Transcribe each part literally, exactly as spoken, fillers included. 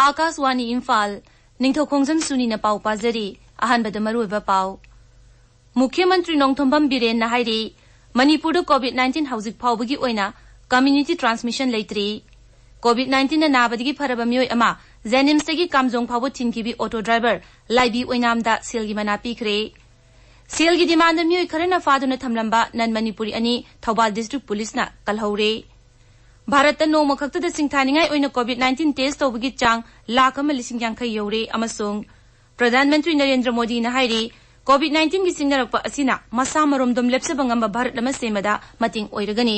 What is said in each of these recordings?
ꯑꯥꯀꯥꯁꯋꯥꯅꯤ ꯏꯝꯐꯥꯜ, ꯅꯤꯡꯊꯧꯈꯣꯡꯖꯝ ꯁꯨꯅꯤꯅ ꯄꯥꯎ ꯄꯥꯖꯔꯤ꯫ ꯑꯍꯥꯟꯕꯗ ꯃꯔꯨꯑꯣꯏꯕ ꯄꯥꯎ꯫ ꯃꯨꯈ꯭ꯌ ꯃꯟꯇ꯭ꯔꯤ ꯅꯣꯡꯊꯣꯝꯕꯝ ꯕꯤꯔꯦꯟꯅ ꯍꯥꯏꯔꯤ, ꯃꯅꯤꯄꯨꯔꯗ COVID nineteen ꯍꯧꯖꯤꯛ ꯐꯥꯎꯕꯒꯤ ꯑꯣꯏꯅ community transmission ꯂꯩꯇ꯭ꯔꯤ꯫ COVID nineteenꯅ ꯅꯥꯕꯗꯒꯤ ꯐꯔꯕ ꯃꯤꯑꯣꯏ ꯑꯃ JNIMSꯇꯒꯤ ꯀꯥꯝꯖꯣꯡ ꯐꯥꯎꯕ ꯊꯤꯟꯈꯤꯕꯤ auto driver ꯂꯥꯏꯕꯤ ꯑꯣꯏꯅꯥꯝꯗ ꯁꯦꯜꯒꯤ ꯃꯅꯥ ꯄꯤꯈ꯭ꯔꯦ꯫ ꯁꯦꯜꯒꯤ demandꯗ ꯃꯤꯑꯣꯏ ꯈꯔꯅ ꯐꯥꯗꯨꯅ ꯊꯝꯂꯝꯕ non Manipuri ꯑꯅꯤ ꯊꯧꯕꯥꯜ district policeꯅ ꯀꯜꯍꯧꯔꯦ꯫ ꯚꯥꯔꯠꯇ ꯅꯣꯡꯃ ꯈꯛꯇꯗ ꯁꯤꯡꯊꯥꯅꯤꯡꯉꯥꯏ ꯑꯣꯏꯅ COVID nineteen test ꯇꯧꯕꯒꯤ ꯆꯥꯡ ꯂꯥꯈ ꯑꯃ ꯂꯤꯁꯤꯡ ꯌꯥꯡꯈꯩ ꯌꯧꯔꯦ ꯑꯃꯁꯨꯡ ꯄ꯭ꯔꯙꯥꯟ ꯃꯟꯇ꯭ꯔꯤ ꯅꯔꯦꯟꯗ꯭ꯔ ꯃꯣꯗꯤꯅ ꯍꯥꯏꯔꯤ, COVID nineteenꯒꯤ ꯁꯤꯡꯅꯔꯛꯄ ꯑꯁꯤꯅ ꯃꯁꯥ ꯃꯔꯣꯝꯗꯣꯝ ꯂꯦꯞꯆꯕ ꯉꯝꯕ ꯚꯥꯔꯠ ꯑꯃ ꯁꯦꯝꯕꯗ ꯃꯇꯦꯡ ꯑꯣꯏꯔꯒꯅꯤ꯫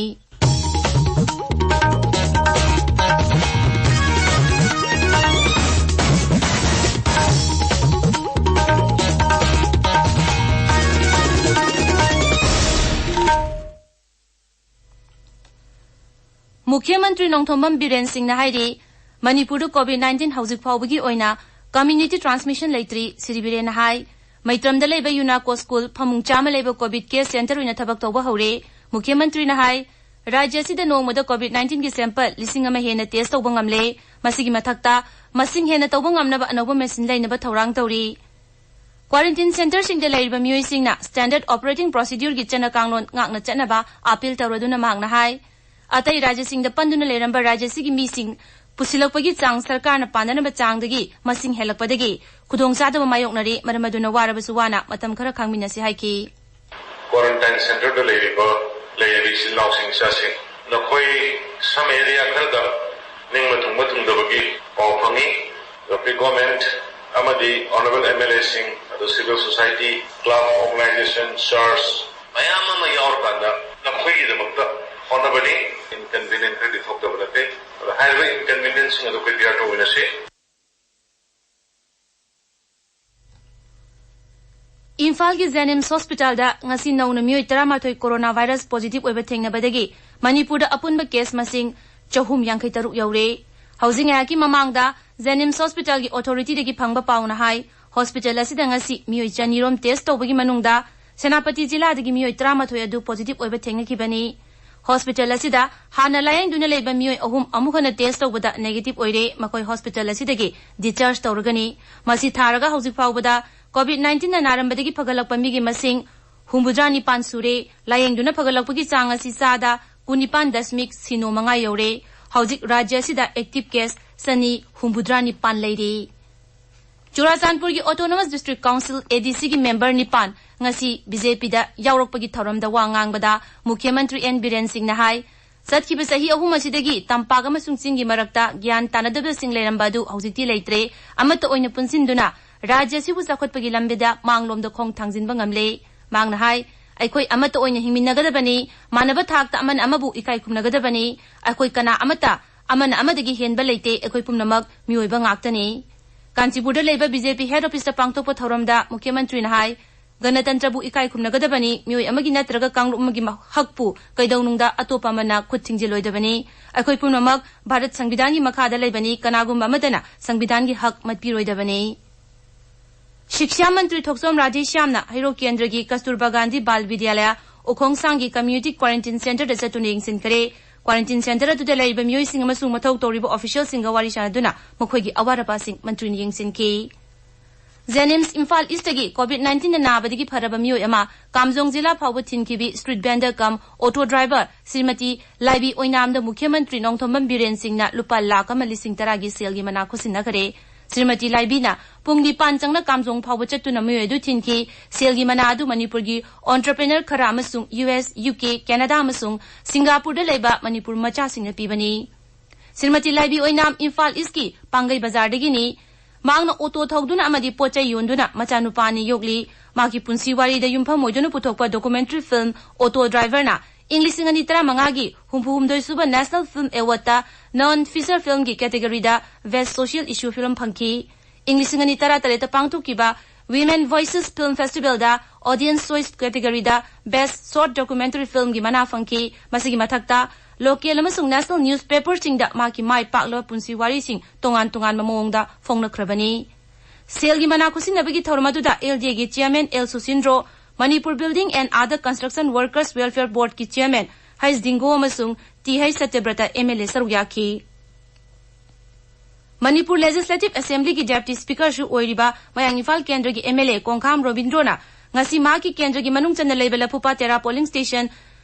ꯃꯨꯈ꯭ꯌ ꯃꯟꯇ꯭ꯔꯤ ꯅꯣꯡꯊꯣꯝꯕꯝ ꯕꯤꯔꯦꯟ ꯁꯤꯡꯅ ꯍꯥꯏꯔꯤ, ꯃꯅꯤꯄꯨꯔꯗ COVID nineteen ꯍꯧꯖꯤꯛ ꯐꯥꯎꯕꯒꯤ ꯑꯣꯏꯅ community transmission ꯂꯩꯇ꯭ꯔꯤ꯫ ꯁ꯭ꯔꯤ ꯕꯤꯔꯦꯟꯅ ꯍꯥꯏ, ꯃꯩꯇ꯭ꯔꯝꯗ ꯂꯩꯕ ꯌꯨꯅꯥꯀꯣ ꯁ꯭ꯀꯨꯜ ꯐꯃꯨꯡ ꯆꯥꯝꯃ ꯂꯩꯕ COVID care centre ꯑꯣꯏꯅ ꯊꯕꯛ ꯇꯧꯕ ꯍꯧꯔꯦ꯫ ꯃꯨꯈ꯭ꯌ ꯃꯟꯇ꯭ꯔꯤꯅ ꯍꯥꯏ, ꯔꯥꯖ꯭ꯌ ꯑꯁꯤꯗ ꯅꯣꯡꯃꯗ COVID nineteenꯒꯤ sample ꯂꯤꯁꯤꯡ ꯑꯃ ꯍꯦꯟꯅ test ꯇꯧꯕ ꯉꯝꯂꯦ꯫ ꯃꯁꯤꯒꯤ ꯃꯊꯛꯇ ꯃꯁꯤꯡ ꯍꯦꯟꯅ ꯇꯧꯕ ꯉꯝꯅꯕ ꯑꯅꯧꯕ machine ꯂꯩꯅꯕ ꯊꯧꯔꯥꯡ ꯇꯧꯔꯤ꯫ Quarantine centreꯁꯤꯡꯗ ꯂꯩꯔꯤꯕ ꯃꯤꯑꯣꯏꯁꯤꯡꯅ standard operating procedureꯒꯤ ꯆꯠꯅ ꯀꯥꯡꯂꯣꯟ ꯉꯥꯛꯅ ꯆꯠꯅꯕ appeal ꯇꯧꯔꯗꯨꯅ ꯃꯍꯥꯛꯅ ꯍꯥꯏ, ꯑꯇꯩ ꯔꯥꯖ꯭ꯌꯁꯤꯡꯗ ꯄꯟꯗꯨꯅ ꯂꯩꯔꯝꯕ ꯔꯥꯖ꯭ꯌꯁꯤꯒꯤ ꯃꯤꯁꯤꯡ ꯄꯨꯁꯤꯜꯂꯛꯄꯒꯤ ꯆꯥꯡ ꯁꯔꯀꯥꯔꯅ ꯄꯥꯟꯅꯅꯕ ꯆꯥꯡꯗꯒꯤ ꯃꯁꯤꯡ ꯍꯦꯜꯂꯛꯄꯗꯒꯤ ꯈꯨꯗꯣꯡꯆꯥꯗꯕ ꯃꯥꯌꯣꯛꯅꯔꯦ꯫ ꯃꯔꯝ ꯑꯗꯨꯅ ꯋꯥꯔꯕꯁꯨ ꯋꯥꯅ ꯃꯇꯝ ꯈꯔ ꯈꯥꯡꯃꯤꯟꯅꯁꯤ ꯍꯥꯏꯈꯤ꯫ Quarantine centreꯗ ꯂꯩꯔꯤꯕ, ꯂꯩꯔꯤꯕ ꯏꯆꯤꯜ ꯏꯅꯥꯎꯁꯤꯡ, ꯏꯆꯥꯁꯤꯡ, ꯅꯈꯣꯏ some area ꯈꯔꯗ ꯅꯤꯡꯕ ꯊꯨꯡꯕ ꯊꯨꯡꯗꯕꯒꯤ ꯄꯥꯎ ꯐꯪꯉꯤ꯫ ꯑꯗꯣ ꯑꯩꯈꯣꯏ government ꯑꯃꯗꯤ honourable MLAꯁꯤꯡ, ꯑꯗꯣ civil society, club, organisation, church ꯃꯌꯥꯝ ꯑꯃ ꯌꯥꯎꯔꯀꯥꯟꯗ ꯅꯈꯣꯏꯒꯤꯗꯃꯛꯇ ꯍꯣꯠꯅꯕꯅꯤ꯫ Inconvenient ꯈꯔꯗꯤ ꯊꯣꯛꯇꯕ ꯅꯠꯇꯦ꯫ ꯑꯗꯣ ꯍꯥꯏꯔꯤꯕ inconvenienceꯁꯤꯡ ꯑꯗꯨ ꯑꯩꯈꯣꯏ bear ꯇꯧꯃꯤꯟꯅꯁꯤ꯫ ꯏꯝꯐꯥꯜꯒꯤ JNIMS hospitalꯗ ꯉꯁꯤ ꯅꯧꯅ ꯃꯤꯑꯣꯏ ꯇꯔꯥꯃꯥꯊꯣꯏ corona virus positive ꯑꯣꯏꯕ ꯊꯦꯡꯅꯕꯗꯒꯤ ꯃꯅꯤꯄꯨꯔꯗ ꯑꯄꯨꯟꯕ case ꯃꯁꯤꯡ ꯆꯍꯨꯝ ꯌꯥꯡꯈꯩ ꯇꯔꯨꯛ ꯌꯧꯔꯦ꯫ ꯍꯧꯖꯤꯛ ꯉꯥꯏꯍꯥꯛꯀꯤ ꯃꯃꯥꯡꯗ JNIMS hospitalꯒꯤ authorityꯗꯒꯤ ꯐꯪꯕ ꯄꯥꯎꯅ ꯍꯥꯏ, hospital ꯑꯁꯤꯗ ꯉꯁꯤ ꯃꯤꯑꯣꯏ ꯆꯅꯤꯔꯣꯝ test ꯇꯧꯕꯒꯤ ꯃꯅꯨꯡꯗ ꯁꯦꯅꯥꯄꯇꯤ ꯖꯤꯂꯥꯗꯒꯤ ꯃꯤꯑꯣꯏ ꯇꯔꯥꯃꯥꯊꯣꯏ ꯑꯗꯨ positive ꯑꯣꯏꯕ ꯊꯦꯡꯅꯈꯤꯕꯅꯤ꯫ ꯍꯣꯁꯄꯤꯇꯥꯜ ꯑꯁꯤꯗ ꯍꯥꯟꯅ ꯂꯥꯌꯦꯡꯗꯨꯅ ꯂꯩꯕ ꯃꯤꯑꯣꯏ ꯑꯍꯨꯝ ꯑꯃꯨꯛ ꯍꯟꯅ ꯇꯦꯁ ꯇꯧꯕꯗ ꯅꯦꯒꯦꯇꯤꯚ ꯑꯣꯏꯔꯦ꯫ ꯃꯈꯣꯏ ꯍꯣꯁꯄꯤꯇꯥꯜ ꯑꯁꯤꯗꯒꯤ ꯗꯤꯁꯆꯥꯔꯖ ꯇꯧꯔꯒꯅꯤ꯫ ꯃꯁꯤ ꯊꯥꯔꯒ ꯍꯧꯖꯤꯛ ꯐꯥꯎꯕꯗ ꯀꯣꯚꯤꯗ ꯅꯥꯏꯟꯇꯤꯟꯅ ꯅꯥꯔꯝꯕꯗꯒꯤ ꯐꯒꯠꯂꯛꯄ ꯃꯤꯒꯤ ꯃꯁꯤꯡ ꯍꯨꯝꯐꯨꯇꯔꯥ ꯅꯤꯄꯥꯟ ꯁꯨꯔꯦ꯫ ꯂꯥꯌꯦꯡꯗꯨꯅ ꯐꯒꯠꯂꯛꯄꯒꯤ ꯆꯥꯡ ꯑꯁꯤ ꯆꯥꯗ ꯀꯨꯟꯅꯤꯄꯥꯟ ꯗꯁꯃꯤꯛ ꯁꯤꯅꯣ ꯃꯉꯥ ꯌꯧꯔꯦ꯫ ꯍꯧꯖꯤꯛ ꯔꯥꯖ꯭ꯌ ꯑꯁꯤꯗ ꯑꯦꯛꯇꯤꯚ ꯀꯦꯁ ꯆꯅꯤ ꯍꯨꯝꯐꯨꯇꯔꯥ ꯅꯤꯄꯥꯟ ꯂꯩꯔꯤ꯫ ꯆꯨꯔꯥꯆꯥꯟꯄꯨꯔꯒꯤ ꯑꯣꯇꯣꯅꯣꯃꯁ ꯗꯤꯁꯇ꯭ꯔꯤꯛ ꯀꯥꯎꯟꯁꯤꯜ, ꯑꯦ ꯗꯤ ꯁꯤꯒꯤ ꯃꯦꯝꯕꯔ ꯅꯤꯄꯥꯟ ꯉꯁꯤ ꯕꯤ ꯖꯦ ꯄꯤꯗ ꯌꯥꯎꯔꯛꯄꯒꯤ ꯊꯧꯔꯝꯗ ꯋꯥ ꯉꯥꯡꯕꯗ ꯃꯨꯈ꯭ꯌ ꯃꯟꯇ꯭ꯔꯤ ꯑꯦꯟ ꯕꯤꯔꯦꯟ ꯁꯤꯡꯅ ꯍꯥꯏ, ꯆꯠꯈꯤꯕ ꯆꯍꯤ ꯑꯍꯨꯝ ꯑꯁꯤꯗꯒꯤ ꯇꯝꯄꯥꯛ ꯑꯃꯁꯨꯡ ꯆꯤꯡꯒꯤ ꯃꯔꯛꯇ ꯒ꯭ꯌꯥꯟ ꯇꯥꯅꯗꯕꯁꯤꯡ ꯂꯩꯔꯝꯕ ꯑꯗꯨ ꯍꯧꯖꯤꯛꯇꯤ ꯂꯩꯇ꯭ꯔꯦ꯫ ꯑꯃꯠꯇ ꯑꯣꯏꯅ ꯄꯨꯟꯁꯤꯟꯗꯨꯅ ꯔꯥꯖ꯭ꯌ ꯑꯁꯤꯕꯨ ꯆꯥꯎꯈꯠꯄꯒꯤ ꯂꯝꯕꯤꯗ ꯃꯥꯡꯂꯣꯝꯗ ꯈꯣꯡ ꯊꯥꯡꯖꯤꯟꯕ ꯉꯝꯂꯦ꯫ ꯃꯍꯥꯛꯅ ꯍꯥꯏ, ꯑꯩꯈꯣꯏ ꯑꯃꯠꯇ ꯑꯣꯏꯅ ꯍꯤꯡꯃꯤꯟꯅꯒꯗꯕꯅꯤ, ꯃꯥꯟꯅꯕ ꯊꯥꯛꯇ ꯑꯃꯅ ꯑꯃꯕꯨ ꯏꯀꯥꯏ ꯈꯨꯝꯅꯒꯗꯕꯅꯤ꯫ ꯑꯩꯈꯣꯏ ꯀꯅꯥ ꯑꯃꯠꯇ ꯑꯃꯅ ꯑꯃꯗꯒꯤ ꯍꯦꯟꯕ ꯂꯩꯇꯦ, ꯑꯩꯈꯣꯏ ꯄꯨꯝꯅꯃꯛ ꯃꯤꯑꯣꯏꯕ ꯉꯥꯛꯇꯅꯤ꯫ ꯀꯥꯟꯆꯤꯄꯨꯔꯗ ꯂꯩꯕ ꯕꯤ ꯖꯦ ꯄꯤ ꯍꯦꯗ ꯑꯣꯐꯤꯁꯇ ꯄꯥꯡꯊꯣꯛꯄ ꯊꯧꯔꯝꯗ ꯃꯨꯈ꯭ꯌ ꯃꯟꯇ꯭ꯔꯤꯅ ꯍꯥꯏ, ꯒꯅꯇꯟꯇ꯭ꯔꯕꯨ ꯏꯀꯥꯏ ꯈꯨꯝꯅꯒꯗꯕꯅꯤ, ꯃꯤꯑꯣꯏ ꯑꯃꯒꯤ ꯅꯠꯇ꯭ꯔꯒ ꯀꯥꯡꯂꯨꯞ ꯑꯃꯒꯤ ꯃ-, ꯍꯛꯄꯨ ꯀꯩꯗꯧꯅꯨꯡꯗ ꯑꯇꯣꯞꯄ ꯑꯃꯅ ꯈꯨꯠ ꯊꯤꯡꯖꯤꯜꯂꯣꯏꯗꯕꯅꯤ꯫ ꯑꯩꯈꯣꯏ ꯄꯨꯝꯅꯃꯛ ꯚꯥꯔꯠ ꯁꯪꯕꯤꯙꯥꯟꯒꯤ ꯃꯈꯥꯗ ꯂꯩꯕꯅꯤ, ꯀꯅꯥꯒꯨꯝꯕ ꯑꯃꯠꯇꯅ ꯁꯪꯕꯤꯙꯥꯟꯒꯤ ꯍꯛ ꯃꯠꯄꯤꯔꯣꯏꯗꯕꯅꯤ꯫ ꯁꯤꯛꯁꯥ ꯃꯟꯇ꯭ꯔꯤ ꯊꯣꯛꯆꯣꯝ ꯔꯥꯙꯦꯁ꯭ꯌꯥꯝꯅ ꯍꯩꯔꯣꯛ ꯀꯦꯟꯗ꯭ꯔꯒꯤ ꯀꯁꯇꯨꯔꯕꯥ ꯒꯥꯟꯙꯤ ꯕꯥꯜ ꯕꯤꯗ꯭ꯌꯥꯂꯌ ꯎꯈꯣꯡꯁꯥꯡꯒꯤ ꯀꯝꯃ꯭ꯌꯨꯅꯤꯇꯤ ꯀ꯭ꯋꯥꯔꯦꯟꯇꯤꯟ ꯁꯦꯟꯇꯔꯗ ꯆꯠꯇꯨꯅ ꯌꯦꯡꯁꯤꯟꯈꯔꯦ꯫ ꯀ꯭ꯋꯥꯔꯦꯟꯇꯤꯟ ꯁꯦꯟꯇꯔ ꯑꯗꯨꯗ ꯂꯩꯔꯤꯕ ꯃꯤꯑꯣꯏꯁꯤꯡ ꯑꯃꯁꯨꯡ ꯃꯊꯧ ꯇꯧꯔꯤꯕ ꯑꯣꯐꯤꯁꯤꯌꯦꯜꯁꯤꯡꯒ ꯋꯥꯔꯤ ꯁꯥꯟꯅꯗꯨꯅ ꯃꯈꯣꯏꯒꯤ ꯑꯋꯥꯠ ꯑꯄꯥꯁꯤꯡ ꯃꯟꯇ꯭ꯔꯤꯅ ꯌꯦꯡꯁꯤꯟꯈꯤ꯫ ꯖꯦꯅꯤꯝꯁ ꯏꯝꯐꯥꯜ ꯏꯁꯇꯒꯤ ꯀꯣꯚꯤꯗ ꯅꯥꯏꯟꯇꯤꯟꯗ ꯅꯥꯕꯗꯒꯤ ꯐꯔꯕ ꯃꯤꯑꯣꯏ ꯑꯃ ꯀꯥꯝꯖꯣꯡ ꯖꯤꯂꯥ ꯐꯥꯎꯕ ꯊꯤꯟꯈꯤꯕꯤ ꯁ꯭ꯇ꯭ꯔꯤꯠ ꯚꯦꯟꯗꯔ ꯀꯝ ꯑꯣꯇꯣ ꯗ꯭ꯔꯥꯏꯚꯔ ꯁ꯭ꯔꯤꯃꯇꯤ ꯂꯥꯏꯕꯤ ꯑꯣꯏꯅꯥꯝꯗ ꯃꯨꯈ꯭ꯌ ꯃꯟꯇ꯭ꯔꯤ ꯅꯣꯡꯊꯣꯝꯕꯝ ꯕꯤꯔꯦꯟ ꯁꯤꯡꯅ ꯂꯨꯄꯥ ꯂꯥꯈ ꯑꯃ ꯂꯤꯁꯤꯡ ꯇꯔꯥꯒꯤ ꯁꯦꯜꯒꯤ ꯃꯅꯥ ꯈꯨꯠꯁꯤꯟꯅꯈꯔꯦ꯫ ꯁ꯭ꯔꯤꯃꯇꯤ ꯂꯥꯏꯕꯤꯅ ꯄꯨꯡ ꯅꯤꯄꯥꯟ ꯆꯪꯅ ꯀꯥꯝꯖꯣꯡ ꯐꯥꯎꯕ ꯆꯠꯇꯨꯅ ꯃꯤꯑꯣꯏ ꯑꯗꯨ ꯊꯤꯟꯈꯤ꯫ ꯁꯦꯜꯒꯤ ꯃꯅꯥ ꯑꯗꯨ ꯃꯅꯤꯄꯨꯔꯒꯤ ꯑꯣꯟꯇꯔꯄ꯭ꯔꯦꯅꯔ ꯈꯔ ꯑꯃꯁꯨꯡ U S, U K, Canada ꯑꯃꯁꯨꯡ ꯁꯤꯡꯒꯥꯄꯨꯔꯗ ꯂꯩꯕ ꯃꯅꯤꯄꯨꯔ ꯃꯆꯥꯁꯤꯡꯅ ꯄꯤꯕꯅꯤ꯫ ꯁ꯭ꯔꯤꯃꯇꯤ ꯂꯥꯏꯕꯤ ꯑꯣꯏꯅꯥꯝ ꯏꯝꯐꯥꯜ ꯏꯁꯀꯤ ꯄꯥꯡꯒꯩ ꯕꯖꯥꯔꯗꯒꯤꯅꯤ꯫ ꯃꯍꯥꯛꯅ ꯑꯣꯇꯣ ꯊꯧꯗꯨꯅ ꯑꯃꯗꯤ ꯄꯣꯠ ꯆꯩ ꯌꯣꯟꯗꯨꯅ ꯃꯆꯥꯅꯨꯄꯥ ꯑꯅꯤ ꯌꯣꯛꯂꯤ꯫ ꯃꯍꯥꯛꯀꯤ ꯄꯨꯟꯁꯤ ꯋꯥꯔꯤꯗ ꯌꯨꯝꯐꯝ ꯑꯣꯏꯗꯨꯅ ꯄꯨꯊꯣꯛꯄ ꯗꯣꯀꯨꯃꯦꯟꯇꯔꯤ ꯐꯤꯜꯝ ꯑꯣꯇꯣ ꯗ꯭ꯔꯥꯏꯚꯔꯅ ꯏꯪ ꯂꯤꯁꯤꯡ ꯑꯅꯤ ꯇꯔꯥꯃꯉꯥꯒꯤ ꯍꯨꯝꯐꯨꯍꯨꯝꯗꯣꯏ ꯁꯨꯕ ꯅꯦꯁꯅꯦꯜ ꯐꯤꯜꯝ ꯑꯦꯋꯥꯔꯗꯇ ꯅꯟ ꯐꯤꯆꯔ ꯐꯤꯜꯝꯒꯤ ꯀꯦꯇꯦꯒꯣꯔꯤꯗ ꯕꯦꯁ ꯁꯣꯁꯤꯌꯦꯜ ꯏꯁꯨ ꯐꯤꯜꯝ ꯐꯪꯈꯤ꯫ ꯏꯪ ꯂꯤꯁꯤꯡ ꯑꯅꯤ ꯇꯔꯥꯇꯔꯦꯠꯇ ꯄꯥꯡꯊꯣꯛꯈꯤꯕ ꯋꯤꯃꯦꯟ ꯚꯣꯏꯁꯦꯁ ꯐꯤꯜꯝ ꯐꯦꯁꯇꯤꯚꯦꯜꯗ ꯑꯣꯗꯤꯌꯦꯟꯁ ꯆꯣꯏꯁ ꯀꯦꯇꯦꯒꯣꯔꯤꯗ ꯕꯦꯁ ꯁꯣꯔꯠ ꯗꯣꯀꯨꯃꯦꯟꯇꯔꯤ ꯐꯤꯜꯝꯒꯤ ꯃꯅꯥ ꯐꯪꯈꯤ꯫ ꯃꯁꯤꯒꯤ ꯃꯊꯛꯇ ꯂꯣꯀꯦꯜ ꯑꯃꯁꯨꯡ ꯅꯦꯁꯅꯦꯜ ꯅ꯭ꯌꯨꯁꯄꯦꯄꯔꯁꯤꯡꯗ ꯃꯍꯥꯛꯀꯤ ꯃꯥꯏ ꯄꯥꯛꯂꯕ ꯄꯨꯟꯁꯤ ꯋꯥꯔꯤꯁꯤꯡ ꯇꯣꯉꯥꯟ ꯇꯣꯉꯥꯟꯕ ꯃꯑꯣꯡꯗ ꯐꯣꯡꯂꯛꯈ꯭ꯔꯕꯅꯤ꯫ ꯁꯦꯜꯒꯤ ꯃꯅꯥ ꯈꯨꯠꯁꯤꯟꯅꯕꯒꯤ ꯊꯧꯔꯝ ꯑꯗꯨꯗ ꯑꯦꯜ ꯗꯤ ꯑꯦꯒꯤ chairman L Susindro, Manipur building and other construction workers welfare ꯕꯣꯔꯗꯀꯤ ꯆꯤꯌꯔꯃꯦꯟ ꯍꯩꯆ ꯗꯤꯡꯒꯣ ꯑꯃꯁꯨꯡ T H Satyabrata M L A ꯁꯔꯨꯛ ꯌꯥꯈꯤ꯫ ꯃꯅꯤꯄꯨꯔ ꯂꯦꯖꯤꯁꯂꯦꯇꯤꯚ ꯑꯦꯁꯦꯝꯕ꯭ꯂꯤꯒꯤ ꯗꯦꯄ꯭ꯌꯨꯇꯤ ꯁ꯭ꯄꯤꯀꯔꯁꯨ ꯑꯣꯏꯔꯤꯕ ꯃꯌꯥꯡ ꯏꯝꯐꯥꯜ ꯀꯦꯟꯗ꯭ꯔꯒꯤ ꯑꯦꯝ ꯑꯦꯜ ꯑꯦ ꯀꯣꯡꯈꯥꯝ ꯔꯣꯕꯤꯟꯗ꯭ꯔꯣꯅ ꯉꯁꯤ ꯃꯍꯥꯛꯀꯤ ꯀꯦꯟꯗ꯭ꯔꯒꯤ ꯃꯅꯨꯡ ꯆꯟꯅ ꯂꯩꯕ Laphupa Tera polling station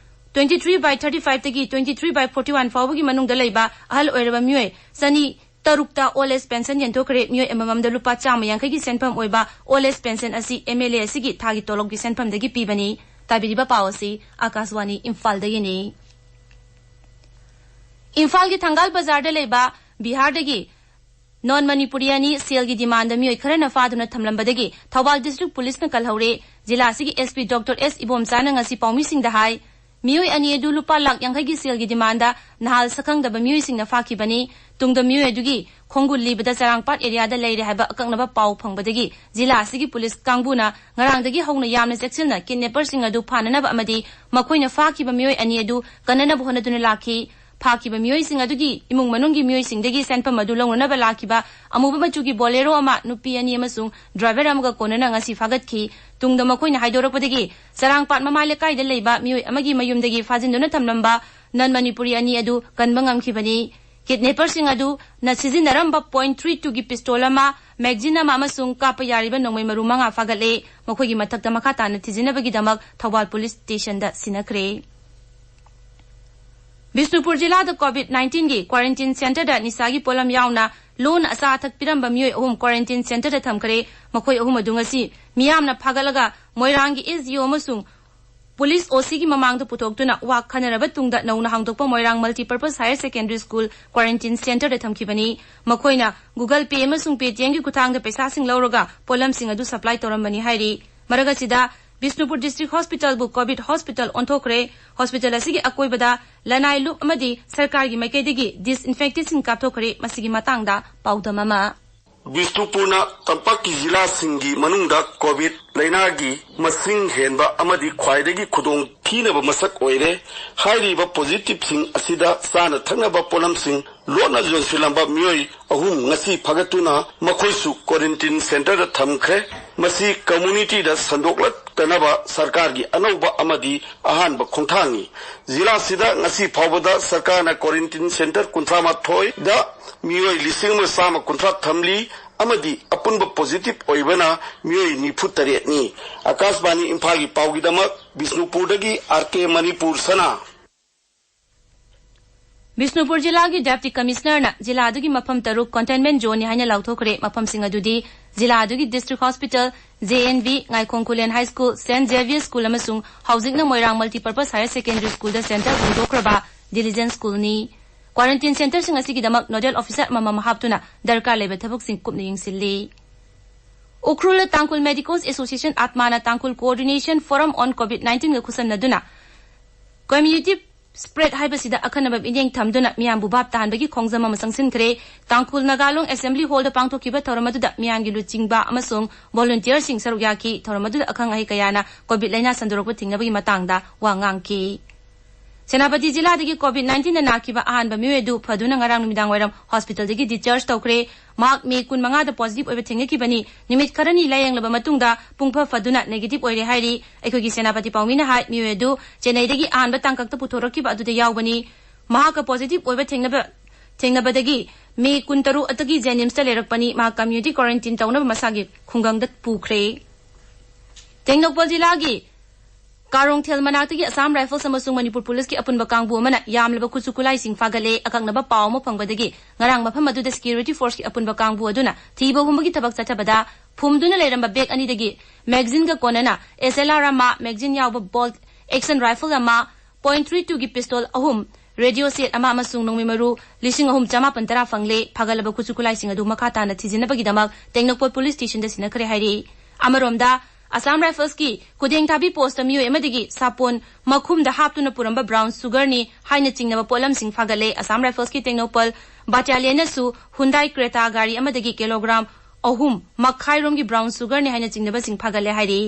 twenty three by thirty five ꯇꯒꯤ twenty three by forty one ꯐꯥꯎꯕꯒꯤ ꯃꯅꯨꯡꯗ ꯂꯩꯕ ꯑꯍꯜ ꯑꯣꯏꯔꯕ ꯃꯤꯑꯣꯏ ꯆꯅꯤ ꯇꯔꯨꯛꯇ ꯑꯣꯜ ꯑꯦꯖ ꯄꯦꯟꯁꯟ ꯌꯦꯟꯊꯣꯛꯈ꯭ꯔꯦ꯫ ꯃꯤꯑꯣꯏ ꯑꯃꯃꯝꯗ ꯂꯨꯄꯥ ꯆꯥꯝꯃ ꯌꯥꯡꯈꯩꯒꯤ ꯁꯦꯟꯐꯝ ꯑꯣꯏꯕ ꯑꯣꯜ ꯑꯦꯖ ꯄꯦꯟꯁꯟ ꯑꯁꯤ ꯑꯦꯝ ꯑꯦꯜ ꯑꯦ ꯑꯁꯤꯒꯤ ꯊꯥꯒꯤ ꯇꯣꯂꯣꯞꯀꯤ ꯁꯦꯟꯐꯝꯗꯒꯤ ꯄꯤꯕꯅꯤ꯫ ꯇꯥꯕꯤꯔꯤꯕ ꯄꯥꯎ ꯑꯁꯤ ꯑꯀꯥꯁꯋꯥꯅꯤ ꯏꯝꯐꯥꯜꯗꯒꯤꯅꯤ꯫ ꯏꯝꯐꯥꯜꯒꯤ ꯊꯪꯒꯥꯜ ꯕꯖꯥꯔꯗ ꯂꯩꯕ ꯕꯤꯍꯥꯔꯗꯒꯤ ꯅꯣꯟ ꯃꯅꯤꯄꯨꯔꯤ ꯑꯅꯤ ꯁꯦꯜꯒꯤ ꯗꯤꯃꯥꯟꯗ ꯃꯤꯑꯣꯏ ꯈꯔꯅ ꯐꯥꯗꯨꯅ ꯊꯝꯂꯝꯕꯗꯒꯤ ꯊꯧꯕꯥꯜ ꯗꯤꯁꯇ꯭ꯔꯤꯛ ꯄꯨꯂꯤꯁꯅ ꯀꯜꯍꯧꯔꯦ꯫ ꯖꯤꯂꯥ ꯑꯁꯤꯒꯤ ꯑꯦꯁ ꯄꯤ ꯗꯣꯛꯇꯔ ꯑꯦꯁ ꯏꯕꯣꯝꯆꯥꯅ ꯉꯁꯤ ꯄꯥꯎꯃꯤꯁꯤꯡꯗ ꯍꯥꯏ, ꯃꯤꯑꯣꯏ ꯑꯅꯤ ꯑꯗꯨ ꯂꯨꯄꯥ ꯂꯥꯈ ꯌꯥꯡꯈꯩꯒꯤ ꯁꯦꯜꯒꯤ ꯗꯤꯃꯥꯟꯗ ꯅꯍꯥꯜ ꯁꯛꯈꯪꯗꯕ ꯃꯤꯑꯣꯏꯁꯤꯡꯅ ꯐꯥꯈꯤꯕꯅꯤ꯫ ꯇꯨꯡꯗ ꯃꯤꯑꯣꯏ ꯑꯗꯨꯒꯤ ꯈꯣꯡꯒꯨꯜ ꯂꯤꯕꯗ ꯆꯔꯥꯡꯄꯥꯠ ꯑꯦꯔꯤꯌꯥꯗ ꯂꯩꯔꯦ ꯍꯥꯏꯕ ꯑꯀꯛꯅꯕ ꯄꯥꯎ ꯐꯪꯕꯗꯒꯤ ꯖꯤꯂꯥ ꯑꯁꯤꯒꯤ ꯄꯨꯂꯤꯁ ꯀꯥꯡꯕꯨꯅ ꯉꯔꯥꯡꯗꯒꯤ ꯍꯧꯅ ꯌꯥꯝꯅ ꯆꯦꯛꯁꯤꯟꯅ ꯀꯤꯗꯅꯦꯄꯔꯁꯤꯡ ꯑꯗꯨ ꯐꯥꯅꯅꯕ ꯑꯃꯗꯤ ꯃꯈꯣꯏꯅ ꯐꯥꯈꯤꯕ ꯃꯤꯑꯣꯏ ꯑꯅꯤ ꯑꯗꯨ ꯀꯟꯅꯅꯕ ꯍꯣꯠꯅꯗꯨꯅ ꯂꯥꯛꯈꯤ꯫ ꯐꯥꯈꯤꯕ ꯃꯤꯑꯣꯏꯁꯤꯡ ꯑꯗꯨꯒꯤ ꯏꯃꯨꯡ ꯃꯅꯨꯡꯒꯤ ꯃꯤꯑꯣꯏꯁꯤꯡꯗꯒꯤ ꯁꯦꯟꯐꯝ ꯑꯗꯨ ꯂꯧꯅꯅꯕ ꯂꯥꯛꯈꯤꯕ ꯑꯃꯨꯕ ꯃꯆꯨꯒꯤ ꯕꯣꯂꯦꯔꯣ ꯑꯃ, ꯅꯨꯄꯤ ꯑꯅꯤ ꯑꯃꯁꯨꯡ ꯗ꯭ꯔꯥꯏꯚꯔ ꯑꯃꯒ ꯀꯣꯟꯅꯅ ꯉꯁꯤ ꯐꯥꯒꯠꯈꯤ꯫ ꯇꯨꯡꯗ ꯃꯈꯣꯏꯅ ꯍꯥꯏꯗꯣꯔꯛꯄꯗꯒꯤ ꯆꯔꯥꯡꯄꯥꯠ ꯃꯃꯥꯏ ꯂꯩꯀꯥꯏꯗ ꯂꯩꯕ ꯃꯤꯑꯣꯏ ꯑꯃꯒꯤ ꯃꯌꯨꯝꯗꯒꯤ ꯐꯥꯖꯤꯟꯗꯨꯅ ꯊꯝꯂꯝꯕ ꯅꯟ ꯃꯅꯤꯄꯨꯔꯤ ꯑꯅꯤ ꯑꯗꯨ ꯀꯟꯕ ꯉꯝꯈꯤꯕꯅꯤ꯫ ꯀꯤꯗꯅꯦꯄꯔꯁꯤꯡ ꯑꯗꯨꯅ ꯁꯤꯖꯤꯟꯅꯔꯝꯕ point three two ꯒꯤ ꯄꯤꯁꯇꯣꯜ ꯑꯃ, ꯃꯦꯒꯖꯤꯟ ꯑꯃ ꯑꯃꯁꯨꯡ ꯀꯥꯞꯄ ꯌꯥꯔꯤꯕ ꯅꯣꯡꯃꯩ ꯃꯔꯨ ꯃꯉꯥ ꯐꯥꯒꯠꯂꯦ꯫ ꯃꯈꯣꯏꯒꯤ ꯃꯊꯛꯇ ꯃꯈꯥ ꯇꯥꯅ ꯊꯤꯖꯤꯟꯅꯕꯒꯤꯗꯃꯛ ꯊꯧꯕꯥꯜ ꯄꯨꯂꯤꯁ ꯁ꯭ꯇꯦꯁꯟꯗ ꯁꯤꯟꯅꯈ꯭ꯔꯦ꯫ ꯕꯤꯁꯅꯨꯄꯨꯔ ꯖꯤꯂꯥꯗ ꯀꯣꯚꯤꯗ ꯅꯥꯏꯟꯇꯤꯟꯒꯤ ꯀ꯭ꯋꯥꯔꯦꯟꯇꯤꯟ ꯁꯦꯟꯇꯔꯗ ꯅꯤꯁꯥꯒꯤ ꯄꯣꯠꯂꯝ ꯌꯥꯎꯅ ꯂꯣꯟꯅ ꯑꯆꯥ ꯑꯊꯛ ꯄꯤꯔꯝꯕ ꯃꯤꯑꯣꯏ ꯑꯍꯨꯝ ꯀ꯭ꯋꯥꯔꯦꯟꯇꯤꯟ ꯁꯦꯟꯇꯔꯗ ꯊꯝꯈ꯭ꯔꯦ꯫ ꯃꯈꯣꯏ ꯑꯍꯨꯝ ꯑꯗꯨ ꯉꯁꯤ ꯃꯤꯌꯥꯝꯅ ꯐꯥꯒꯠꯂꯒ ꯃꯣꯏꯔꯥꯡꯒꯤ ꯑꯦꯁ ꯗꯤ ꯑꯣ ꯑꯃꯁꯨꯡ ꯄꯨꯂꯤꯁ ꯑꯣ ꯁꯤꯒꯤ ꯃꯃꯥꯡꯗ ꯄꯨꯊꯣꯛꯇꯨꯅ ꯋꯥ ꯈꯟꯅꯔꯕ ꯇꯨꯡꯗ ꯅꯧꯅ ꯍꯥꯡꯗꯣꯛꯄ ꯃꯣꯏꯔꯥꯡ Multipurpose Higher Secondary School quarantine centreꯗ ꯊꯝꯈꯤꯕꯅꯤ꯫ ꯃꯈꯣꯏꯅ Google Pay ꯑꯃꯁꯨꯡ Paytmꯒꯤ ꯈꯨꯠꯊꯥꯡꯗ ꯄꯩꯁꯥꯁꯤꯡ ꯂꯧꯔꯒ ꯄꯣꯠꯂꯝꯁꯤꯡ ꯑꯗꯨ ꯁꯄ꯭ꯂꯥꯏ ꯇꯧꯔꯝꯕꯅꯤ ꯍꯥꯏꯔꯤ꯫ ꯃꯔꯛ ꯑꯁꯤꯗ ꯕꯤꯁꯅꯨꯄꯨꯔ ꯗꯤꯁꯇ꯭ꯔꯤꯛ ꯍꯣꯁꯄꯤꯇꯥꯜꯕꯨ ꯀꯣꯚꯤꯗ ꯍꯣꯁꯄꯤꯇꯥꯜ ꯑꯣꯟꯊꯣꯛꯈ꯭ꯔꯦ꯫ ꯍꯣꯁꯄꯤꯇꯥꯜ ꯑꯁꯤꯒꯤ ꯑꯀꯣꯏꯕꯗ ꯂꯅꯥꯏ ꯂꯨꯞ ꯑꯃꯗꯤ ꯁꯔꯀꯥꯔꯒꯤ ꯃꯥꯏꯀꯩꯗꯒꯤ ꯗꯤꯁꯏꯟꯐꯦꯛꯇꯦꯟꯠꯁꯤꯡ ꯀꯥꯞꯊꯣꯛꯈ꯭ꯔꯦ꯫ ꯃꯁꯤꯒꯤ ꯃꯇꯥꯡꯗ ꯄꯥꯎꯗꯝ ꯑꯃ꯫ ꯕꯤꯁꯅꯨꯄꯨꯔꯅ ꯇꯝꯄꯥꯛꯀꯤ ꯖꯤꯂꯥꯁꯤꯡꯒꯤ ꯃꯅꯨꯡꯗ ꯀꯣꯚꯤꯗ ꯂꯩꯅꯥꯒꯤ ꯃꯁꯤꯡ ꯍꯦꯟꯕ ꯑꯃꯗꯤ ꯈ꯭ꯋꯥꯏꯗꯒꯤ ꯈꯨꯗꯣꯡ ꯊꯤꯅꯕ ꯃꯁꯛ ꯑꯣꯏꯔꯦ꯫ ꯍꯥꯏꯔꯤꯕ ꯄꯣꯖꯤꯇꯤꯚꯁꯤꯡ ꯑꯁꯤꯗ ꯆꯥꯅ ꯊꯛꯅꯕ ꯄꯣꯠꯂꯝꯁꯤꯡ ꯂꯣꯠꯅ ꯌꯣꯟꯁꯤꯜꯂꯝꯕ ꯃꯤꯑꯣꯏ ꯑꯍꯨꯝ ꯉꯁꯤ ꯐꯥꯒꯠꯇꯨꯅ ꯃꯈꯣꯏꯁꯨ ꯀ꯭ꯋꯥꯔꯦꯟꯇꯤꯟ ꯁꯦꯟꯇꯔꯗ ꯊꯝꯈ꯭ꯔꯦ꯫ ꯃꯁꯤ ꯀꯝꯃ꯭ꯌꯨꯅꯤꯇꯤꯗ ꯁꯟꯗꯣꯛꯂꯛꯇꯅꯕ ꯁꯔꯀꯥꯔꯒꯤ ꯑꯅꯧꯕ ꯑꯃꯗꯤ ꯑꯍꯥꯟꯕ ꯈꯣꯡꯊꯥꯡꯅꯤ꯫ ꯖꯤꯂꯥꯁꯤꯗ ꯉꯁꯤ ꯐꯥꯎꯕꯗ ꯁꯔꯀꯥꯔꯅ ꯀ꯭ꯋꯥꯔꯦꯟꯇꯤꯟ ꯁꯦꯟꯇꯔ ꯀꯨꯟꯊ꯭ꯔꯥ ꯃꯥꯊꯣꯏꯗ ꯃꯤꯑꯣꯏ ꯂꯤꯁꯤꯡ ꯑꯃ ꯆꯥꯝꯃ ꯀꯨꯟꯊ꯭ꯔꯥ ꯊꯝꯂꯤ ꯑꯃꯗꯤ ꯑꯄꯨꯟꯕ ꯄꯣꯖꯤꯇꯤꯚ ꯑꯣꯏꯕꯅ ꯃꯤꯑꯣꯏ ꯅꯤꯐꯨ ꯇꯔꯦꯠꯅꯤ꯫ ꯑꯀꯥꯁꯕꯥꯅꯤ ꯏꯝꯐꯥꯜꯒꯤ ꯄꯥꯎꯒꯤꯗꯃꯛ ꯕꯤꯁꯅꯨꯄꯨꯔꯗꯒꯤ ꯑꯥꯔ ꯀꯦ ꯃꯅꯤꯄꯨꯔ ꯁꯅꯥ꯫ ꯕꯤꯁꯅꯨꯄꯨꯔ ꯖꯤꯂꯥꯒꯤ ꯗꯦꯞꯇꯤ ꯀꯃꯤꯁꯅꯔꯅ ꯖꯤꯂꯥ ꯑꯗꯨꯒꯤ ꯃꯐꯝ ꯇꯔꯨꯛ ꯀꯟꯇꯦꯟꯃꯦꯟ ꯖꯣꯟꯅꯤ ꯍꯥꯏꯅ ꯂꯥꯎꯊꯣꯛꯈ꯭ꯔꯦ꯫ ꯃꯐꯝꯁꯤꯡ ꯑꯗꯨꯗꯤ ꯖꯤꯂꯥ ꯑꯗꯨꯒꯤ district hospital, J N V, Ngaikhong Khullen high school, saint Xavier school ꯑꯃꯁꯨꯡ ꯍꯧꯖꯤꯛꯅ ꯃꯣꯏꯔꯥꯡ ꯃꯜꯇꯤꯄꯔꯄꯁ ꯍꯥꯌꯔ ꯁꯦꯀꯦꯟꯗꯔꯤ ꯁ꯭ꯀꯨꯜꯗ ꯁꯦꯟꯇꯔ ꯍꯣꯡꯗꯣꯛꯈ꯭ꯔꯕ ꯗꯤꯂꯤꯖꯦꯟꯁ ꯁ꯭ꯀꯨꯜꯅꯤ꯫ ꯀ꯭ꯋꯥꯔꯦꯟꯇꯤꯟ ꯁꯦꯟꯇꯔꯁꯤꯡ ꯑꯁꯤꯒꯤꯗꯃꯛ ꯅꯣꯗꯦꯜ ꯑꯣꯐꯤꯁꯥꯔ ꯑꯃꯃꯝ ꯍꯥꯞꯇꯨꯅ ꯗꯔꯀꯥꯔ ꯂꯩꯕ ꯊꯕꯛꯁꯤꯡ ꯀꯨꯞꯅ ꯌꯦꯡꯁꯤꯜꯂꯤ꯫ ꯎꯈ꯭ꯔꯨꯜꯗ ꯇꯥꯡꯈꯨꯜ ꯃꯦꯗꯤꯀꯣꯁ ꯑꯦꯁꯣꯁꯤꯌꯦꯁꯟ, ꯑꯥꯠꯃꯥꯅ ꯇꯥꯡꯈꯨꯜ ꯀꯣꯑꯣꯔꯗꯤꯅꯦꯁꯟ ꯐꯣꯔꯝ ꯑꯣꯟ ꯀꯣꯚꯤꯗ ꯅꯥꯏꯟꯇꯤꯟꯒ ꯈꯨꯠꯁꯝꯅꯗꯨꯅ ꯀꯝꯃ꯭ꯌꯨꯅꯤꯇꯤ ꯁ꯭ꯄ꯭ꯔꯦꯗ ꯍꯥꯏꯕꯁꯤꯗ ꯑꯈꯟꯅꯕ ꯃꯤꯠꯌꯦꯡ ꯊꯝꯗꯨꯅ ꯃꯤꯌꯥꯝꯕꯨ ꯚꯥꯞ ꯇꯥꯍꯟꯕꯒꯤ ꯈꯣꯡꯖꯪ ꯑꯃ ꯆꯪꯁꯤꯟꯈ꯭ꯔꯦ꯫ ꯇꯥꯡꯈꯨꯜ ꯅꯥꯒꯥꯂꯣꯡ ꯑꯦꯁꯦꯝꯕ꯭ꯂꯤ ꯍꯣꯜꯗ ꯄꯥꯡꯊꯣꯛꯈꯤꯕ ꯊꯧꯔꯝ ꯑꯗꯨꯗ ꯃꯤꯌꯥꯝꯒꯤ ꯂꯨꯆꯤꯡꯕ ꯑꯃꯁꯨꯡ ꯚꯣꯂꯨꯟꯇꯤꯌꯔꯁꯤꯡ ꯁꯔꯨꯛ ꯌꯥꯈꯤ꯫ ꯊꯧꯔꯝ ꯑꯗꯨꯗ ꯑꯈꯪ ꯑꯍꯩ ꯀꯌꯥꯅ ꯀꯣꯚꯤꯗ ꯂꯥꯏꯅꯥ ꯁꯟꯗꯣꯔꯛꯄ ꯊꯤꯡꯅꯕꯒꯤ ꯃꯇꯥꯡꯗ ꯋꯥ ꯉꯥꯡꯈꯤ꯫ ꯁꯦꯅꯥꯄꯇꯤ ꯖꯤꯂꯥꯗꯒꯤ ꯀꯣꯚꯤꯗ ꯅꯥꯏꯟꯇꯤꯟꯗ ꯅꯥꯈꯤꯕ ꯑꯍꯥꯟꯕ ꯃꯤꯑꯣꯏ ꯑꯗꯨ ꯐꯗꯨꯅ ꯉꯔꯥꯡ ꯅꯨꯃꯤꯗꯥꯡ ꯋꯥꯏꯔꯝ ꯍꯣꯁꯄꯤꯇꯥꯜꯗꯒꯤ ꯗꯤꯁꯆꯥꯔꯖ ꯇꯧꯈ꯭ꯔꯦ꯫ ꯃꯍꯥꯛ ꯃꯦ ꯀꯨꯟꯃꯉꯥꯗ ꯄꯣꯖꯤꯇꯤꯚ ꯑꯣꯏꯕ ꯊꯦꯡꯅꯈꯤꯕꯅꯤ꯫ ꯅꯨꯃꯤꯠ ꯈꯔꯅꯤ ꯂꯥꯌꯦꯡꯂꯕ ꯃꯇꯨꯡꯗ ꯄꯨꯡꯐ ꯐꯗꯨꯅ ꯅꯦꯒꯦꯇꯤꯚ ꯑꯣꯏꯔꯦ ꯍꯥꯏꯔꯤ꯫ ꯑꯩꯈꯣꯏꯒꯤ ꯁꯦꯅꯥꯄꯇꯤ ꯄꯥꯎꯃꯤꯅ ꯍꯥꯏ, ꯃꯤꯑꯣꯏ ꯑꯗꯨ ꯆꯦꯟꯅꯩꯗꯒꯤ ꯑꯍꯥꯟꯕ ꯇꯥꯡꯀꯛꯇ ꯄꯨꯊꯣꯔꯛꯈꯤꯕ ꯑꯗꯨꯗ ꯌꯥꯎꯕꯅꯤ꯫ ꯃꯍꯥꯛꯀ ꯄꯣꯖꯤꯇꯤꯚ ꯑꯣꯏꯕ ꯊꯦꯡꯅꯕ, ꯊꯦꯡꯅꯕꯗꯒꯤ ꯃꯦ ꯀꯨꯟꯇꯔꯨꯛꯇꯒꯤ ꯖꯦꯅꯤꯝꯁꯇ ꯂꯩꯔꯛꯄꯅꯤ꯫ ꯃꯍꯥꯛ ꯀꯝꯃ꯭ꯌꯨꯅꯤꯇꯤ ꯀ꯭ꯋꯥꯔꯦꯟꯇꯤꯟ ꯇꯧꯅꯕ ꯃꯁꯥꯒꯤ ꯈꯨꯡꯒꯪꯗ ꯄꯨꯈ꯭ꯔꯦ꯫ ꯇꯦꯡꯅꯧꯄꯜ ꯖꯤꯂꯥꯒꯤ ꯀꯥꯔꯣꯡꯊꯦꯜ ꯃꯅꯥꯛꯇꯒꯤ ꯑꯁꯥꯝ ꯔꯥꯏꯐꯜꯁ ꯑꯃꯁꯨꯡ ꯃꯅꯤꯄꯨꯔ ꯄꯨꯂꯤꯁꯀꯤ ꯑꯄꯨꯟꯕ ꯀꯥꯡꯕꯨ ꯑꯃꯅ ꯌꯥꯝꯂꯕ ꯈꯨꯠꯁꯨ ꯈꯨꯠꯂꯥꯏꯁꯤꯡ ꯐꯥꯒꯠꯂꯦ꯫ ꯑꯀꯛꯅꯕ ꯄꯥꯎ ꯑꯃ ꯐꯪꯕꯗꯒꯤ ꯉꯔꯥꯡ ꯃꯐꯝ ꯑꯗꯨꯗ ꯁꯦꯀ꯭ꯌꯨꯔꯤꯇꯤ ꯐꯣꯔꯁꯀꯤ ꯑꯄꯨꯟꯕ ꯀꯥꯡꯕꯨ ꯑꯗꯨꯅ ꯊꯤꯕ ꯍꯨꯝꯕꯒꯤ ꯊꯕꯛ ꯆꯠꯊꯕꯗ ꯐꯨꯝꯗꯨꯅ ꯂꯩꯔꯝꯕ ꯕꯦꯒ ꯑꯅꯤꯗꯒꯤ ꯃꯦꯒꯖꯤꯟꯒ ꯀꯣꯟꯅꯅ ꯑꯦꯁ ꯑꯦꯜ ꯑꯥꯔ ꯑꯃ, ꯃꯦꯒꯖꯤꯟ ꯌꯥꯎꯕ ꯕꯣꯜꯠ ꯑꯦꯛꯁꯟ ꯔꯥꯏꯐꯜ ꯑꯃ, ꯄꯣꯏꯟꯠ ꯊ꯭ꯔꯤ ꯇꯨꯒꯤ ꯄꯤꯁꯇꯣꯜ ꯑꯍꯨꯝ, ꯔꯦꯗꯤꯑꯣ ꯁꯦꯠ ꯑꯃ ꯑꯃꯁꯨꯡ ꯅꯣꯡꯃꯩ ꯃꯔꯨ ꯂꯤꯁꯤꯡ ꯑꯍꯨꯝ ꯆꯃꯥꯄꯟ ꯇꯔꯥ ꯐꯪꯂꯦ꯫ ꯐꯥꯒꯠꯂꯕ ꯈꯨꯠꯁꯨ ꯈꯨꯠꯂꯥꯏꯁꯤꯡ ꯑꯗꯨ ꯃꯈꯥ ꯇꯥꯅ ꯊꯤꯖꯤꯟꯅꯕꯒꯤꯗꯃꯛ ꯇꯦꯡꯅꯧꯄꯜ ꯄꯨꯂꯤꯁ ꯁ꯭ꯇꯦꯁꯟꯗ ꯁꯤꯟꯅꯈ꯭ꯔꯦ ꯍꯥꯏꯔꯤ꯫ ꯑꯃꯔꯣꯝꯗ, ꯑꯁꯥꯝ ꯔꯥꯏꯐꯜꯁꯀꯤ ꯈꯨꯗꯦꯡ ꯊꯥꯕꯤ ꯄꯣꯁꯇ ꯃꯤꯑꯣꯏ ꯑꯃꯗꯒꯤ ꯁꯥꯄꯣꯟ ꯃꯈꯨꯝꯗ ꯍꯥꯞꯇꯨꯅ ꯄꯨꯔꯝꯕ ꯕ꯭ꯔꯥꯎꯟ ꯁꯨꯒꯔꯅꯤ ꯍꯥꯏꯅ ꯆꯤꯡꯅꯕ ꯄꯣꯠꯂꯝꯁꯤꯡ ꯐꯥꯒꯠꯂꯦ꯫ ꯑꯁꯥꯝ ꯔꯥꯏꯐꯜꯁꯀꯤ ꯇꯦꯡꯅꯧꯄꯜ ꯕꯥꯇꯥꯂꯤꯌꯟꯅꯁꯨ ꯍꯨꯟꯗꯥꯏ ꯀ꯭ꯔꯦꯇꯥ ꯒꯥꯔꯤ ꯑꯃꯗꯒꯤ ꯀꯤꯂꯣꯒ꯭ꯔꯥꯝ ꯑꯍꯨꯝ ꯃꯈꯥꯏꯔꯣꯝꯒꯤ ꯕ꯭ꯔꯥꯎꯟ ꯁꯨꯒꯔꯅꯤ ꯍꯥꯏꯅ ꯆꯤꯡꯅꯕꯁꯤꯡ ꯐꯥꯒꯠꯂꯦ ꯍꯥꯏꯔꯤ꯫